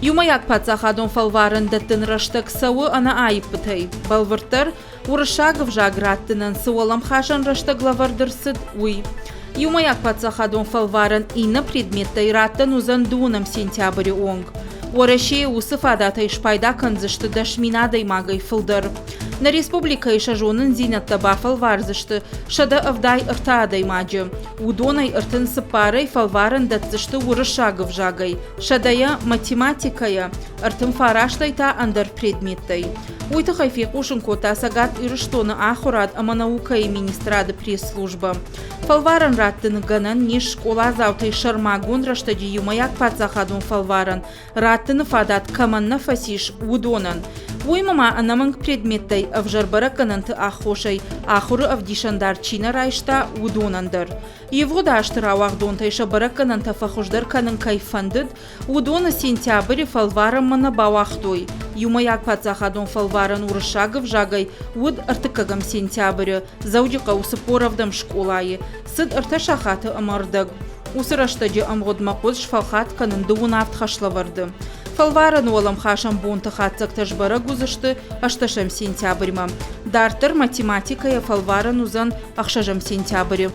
Иумӕйаг паддзахадон фӕлварӕн дӕттыны рӕстӕг цӕуы ӕнӕаиппытӕй. Бӕлвырддӕр, уырыссаг ӕвзаг раттынӕн цы уӕлӕмхасӕн рӕстӕг лӕвӕрд ӕрцыд, уый. Иумӕйаг паддзахадон фӕлварӕн иннӕ предметтӕй раттӕн уыдзӕн дыууынӕм сентябры онг. Уӕрӕсейы уыцы фадатӕй спайда кӕндзысты 10,000 адӕймагӕй фылдӕр. Нӕ республикӕйы сӕ зонындзинӕдтӕ бафӕлвардзысты 173 адӕймаджы. Уыдонӕй 34-ӕй фӕлварӕн дӕтдзысты уырыссаг ӕвзагӕй, сӕдӕйӕ математикӕйӕ, 39-ӕй та ӕндӕр предметтӕй. Уый тыххӕй фехъусын кодта Цӕгат Ирыстоны ахуырад ӕмӕ наукӕйы министрады пресс-службӕ. Фӕлварӕн раттыны гӕнӕн не скъоладзаутӕй сӕрмагонд рӕстӕджы иумӕйаг паддзахадон фӕлварӕн раттыны фадат кӕмӕн нӕ фӕцис, уыдонӕн. Уыимӕ ма ӕнӕмӕнг предметтӕй ӕвзӕр бӕрӕггӕнӕнты аххосӕй ахуыры ӕвдисӕндар чи нӕ райста, уыдонӕн дӕр. Ивгъуыд азты рауагъдонтӕй сӕ бӕрӕггӕнӕнтӕ фӕхуыздӕр кӕнын кӕй фӕндыд, Уыдоны сентябры фӕлварӕнмӕ нӕ бауагътой. Иумӕйаг паддзахадон фӕлварӕн уырыссаг ӕвзагӕй уыд ӕртыккӕгӕм сентябры Дзӕуджыхъӕуы 47-ӕм скъолайы. Цыд ӕртӕ сахаты ӕмӕ ӕрдӕг. Уыцы рӕстӕджы ӕмгъуыдмӕ хъуыд сфӕлхатт кӕнын дыууын авд хӕслӕвӕрды. Фӕлварӕн уӕлӕмхасӕн бонты хатдзӕгтӕ сбӕрӕг уыдзысты ӕстӕсӕм сентябрьмӕ. Дарддӕр математикӕйӕ фӕлварӕн уыдзӕн ӕхсӕзӕм сентябры.